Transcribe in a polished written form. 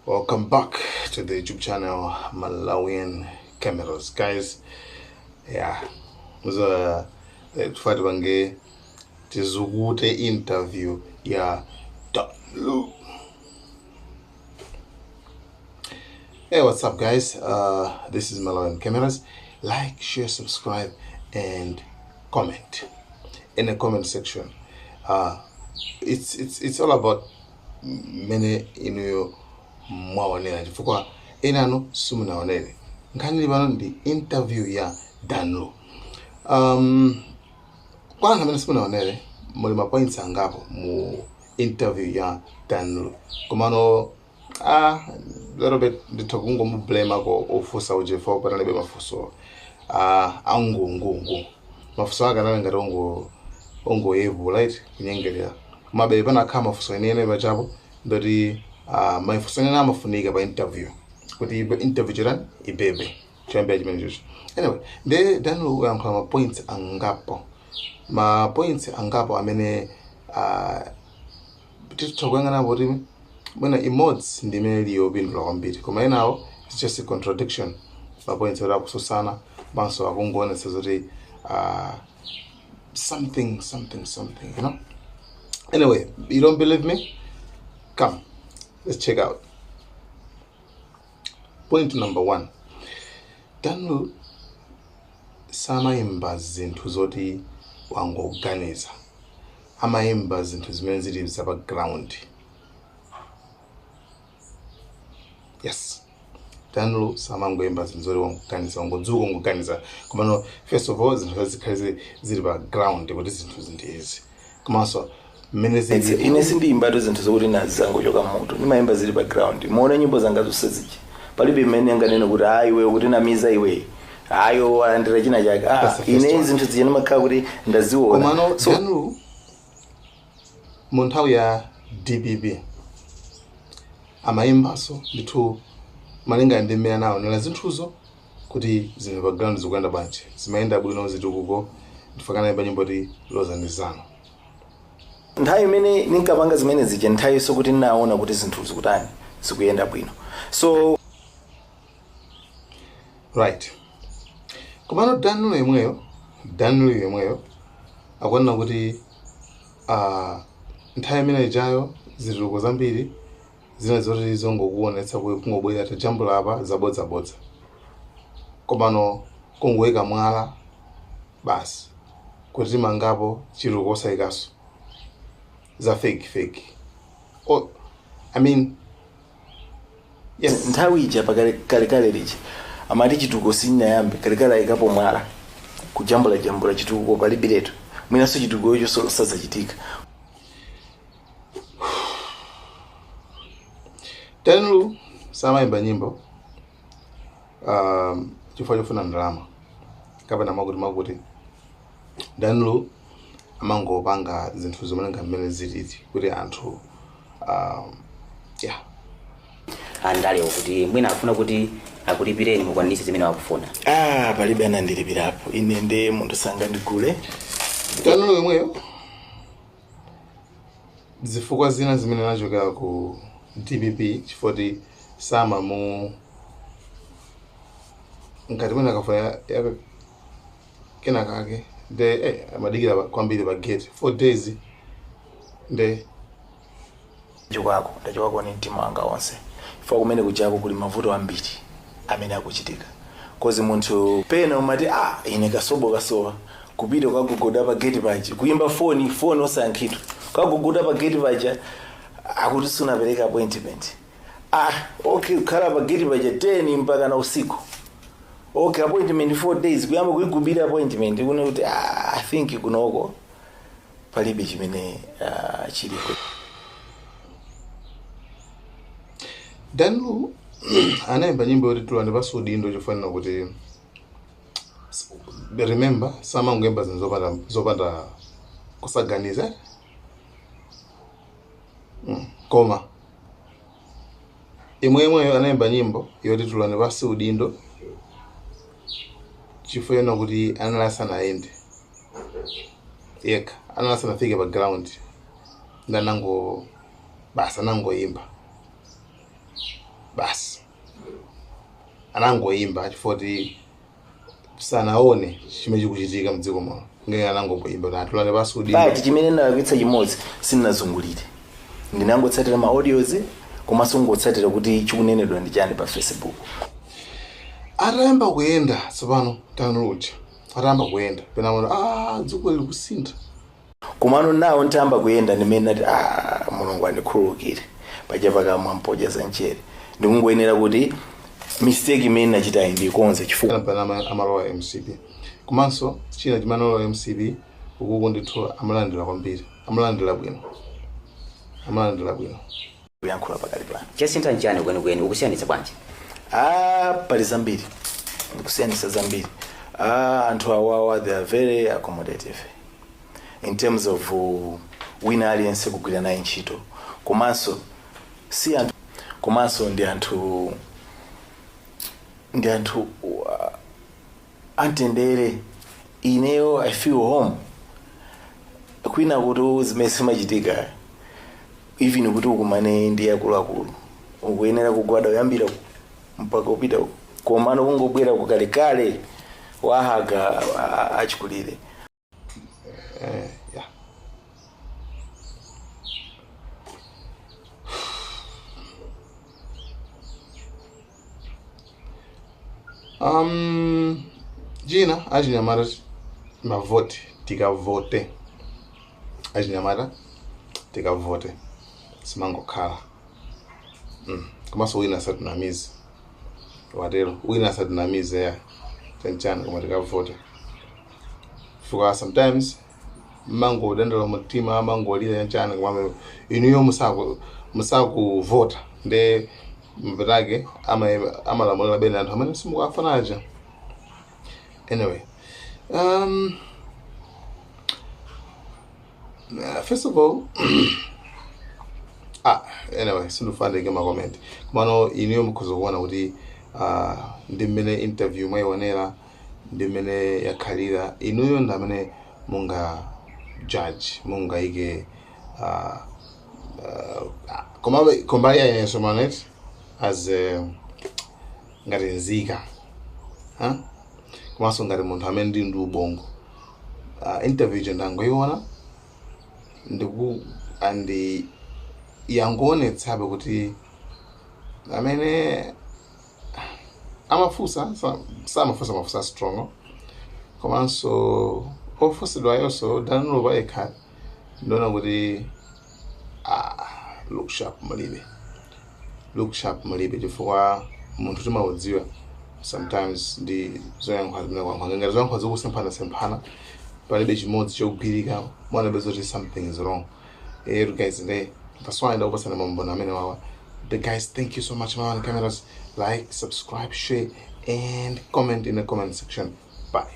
Welcome back to the YouTube channel Malawian Cameras. Guys, yeah, so tifati pange tizukute interview ya Dan Lu. Hey, what's up guys? This is Malawian Cameras. Like, share, subscribe and comment in the comment section. It's all about mmene inuyo mwaonera, chifukwa enanu simunaonere. Nkhani ili pano ndi interview ya Dan Lu. Kwa anthu amene simunaonere, muli ma points angapo mu interview ya Dan Lu, komano little bit nditha kungomublamako ofunsa uja chifukwa panalibe mafunso angungungu. Mafunso ake anali ngati ongoyevula, right, kunyengerera. Komabe panakhala mafunso enieni pachapo ndoti mafunso enieni amafunika pa interview kuti interview chitani ibebe choyambira chimene chocho. Anyway, nde Dan Lu wayankhula ma points angapo, ma points angapo amene titha kuyang'anapo kuti mwina imodzi ndi imene ili yopindula kwambiri, koma enawo it's just a contradiction. Ma points oti akususana komanso akungoonetsa zoti something something something. Anyway, you don't believe me? Come, let's check out point number 1. Dan Lu samayimba zinthu zoti wangoganiza, amayimba zinthu zimene zili za pa ground. Yes, Dan Lu samangoyimba zinthu zoti wangoganiza, wangodzuka wangoganiza. Komano first of all zinthu zikhale zili pa ground kuti zinthu zindi izi, komanso mmene zili. Ine sindiyimbatu zinthu zokuti nazangochoka mmutu, ndimayimba zili pa ground. Muone nyimbo zanga zonse zija, palibe imene anganene kuti ayi iwe kuti namiza iwe, ayo walandira china chake. That's the first Ine one. zinthu zija ndimakhala kuti ndaziona. Komano So Dan Lu mu nthawi ya DPP amayimbanso ndithu malinga ndi mmene anaonera zinthuzo kuti zinthu pa ground zikuyenda bwanji, zimayenda bwino zitukuko, ndifakana anayimba nyimbo ti lozani zanu. Nthawi imene ninkapanga zimene zija, nthawi so kuti ndinaona kuti zinthu zikutani, zikuyenda bwino. So right, komano Dan Lu yemweyo, Dan Lu yemweyo akuonena kuti nthawi imene ijayo zitukuko zambiri zina zoti zongokuonetsa kungobwera tajambula apa zabodzabodza, komano kungoyika mwala basi kuti timangapo chitukuko osayikaso za fake fake. Oh, I mean, yes. Nthawi ija pakalekale lija amati chitukuko sinyayambe kalekale, ayikapo mwala kujambula jambula, chitukuko palibiretu, mwinanso chitukuko icho sazachitika. Dan Lu samayimba nyimbo chifukwa chofuna ndalama kapena makuti makuti. Dan Lu amangopanga zinthu zomwe mmene zilili kuti anthu yeah. Andalewo kuti mwina afuna kuti akulipireni mukwanitse zimene wakufuna. Palibe anandilipirapo ine, nde munthu sangandigule. Dan Lu yemweyo zifukwa zina zimene anachokera ku DPP chifukwa kuti samamu ngati mwina akafuna kena kake nde amadikira kwambiri pa gate 4 days nde Chokako ndachokako ni mtima wanga wonse, chifukwa kumene kujako kuli mavuto ambiri amene akuchitika, 'cause munthu pena umati ine kasobo kasowa, kupita kagogoda pa gate paja, kuyimba foni, foni osayankhidwa, kagogoda pa gate paja akuti sunapereka appointment. Okay, kukhala pa gate paja 10 mpaka na usiku. Okay, appointment 4 days, kuyamba kuigubira appointment kuno kuti I think kunoko palibe chimene chiliko. Dan Lu anayimba nyimbo yoti tulani pansi udindo chofanira kuti remember samangoyimba zinthu zopanda kusaganiza. Koma imwemweyo anayimba nyimbo yoti tulani pansi udindo chifukwa chonena kuti anali asanayende yekha, anali asanafike pa ground, ndanango basi anangoyimba. Basi anangoyimba chifukwa sanaone chimene chikuchitika mdziko muno, ngeke anangoyimba kuti atulane pasi udindo. But chimene ndalakwitsa chimodzi, sindinazungulire, ndinangotsatira ma audios komanso kungotsatira kuti chikunenedwa ndi chani pa Facebook. Atayamba kuyenda tsopano Dan Lu uja, atayamba kuyenda pena amati, "Ah, dziko lili kusintha." Komano nawo ntayamba kuyenda ndimene ndati, "Ah, Mulungu andikhululukire, paja pakamwa mpodya za mchere." Ndikungoyenera kuti mistake imene nachitayi ndiyikonze chifukwa pena amalowa MCP. Komanso china chimene alowa MCP ukuku ndithu amalandira kwambiri, amalandira bwino, amalandira bwino. Kuyankhula pakali pano. Chasintha nchani kwenikweni? Ukusiyanitsa bwanji? Ah, pali zambiri, ndikusiyanitsa zambiri. Ah, anthu awawa, they are very accommodative in terms of wina aliyense kugwira naye ntchito, komanso si anthu, komanso ndi anthu amtendere. Ineyo I feel home. Kwina kuti zimene zimachitika, even kuti ukumane ndi akuluakulu ukuyenera kugwada kuyambira mpaka upita uku. Komano kungobwera kukalekale wahaga achikulire. Yeah. China, achinyamata, mavoti, tikavote. Achinyamata, tikavote, simangokhala. Komanso wina asatinamize, watero wina asatinamize ya chanchana, koma tikavote, chifukwa sometimes mangodandala mtima, mangolira chanchana, koma inuyo musakuvota nde mpetake amalamulira bene anthu amene simukafuna aja. Anyway, first of all, ah, anyway, sindifuna ndike ma comment, komano inuyo mukhoza kuona kuti ndi mmene interview mwayionera, ndi mmene yakhalira, inuyo ndi amene munga judge, mungayike. Komabe kumbali ya inenso manet as ngati nzika, huh? Komanso ngati munthu amene ndili ndi ubongo, interview ija ndangoiona ndiku andi yangoonetsabe kuti amene amafunsa samafunsa mafunsa strong, komanso ofunsidwayonso Dan Lu payekha ndiona kuti, ah, look sharp mulibe, look sharp mulibe, chifukwa munthu timaudziwa sometimes ndi zoyankhula zimene kuyankhula, ngati zoyankhula zikusemphanasemphana, palibe chimodzi chogwirika, mwana zoti something is wrong. Guys, nde that's why ndakupasana mambona amene wawa. The guys, thank you so much. Man cameras, like, subscribe, share and comment in the comment section. Bye.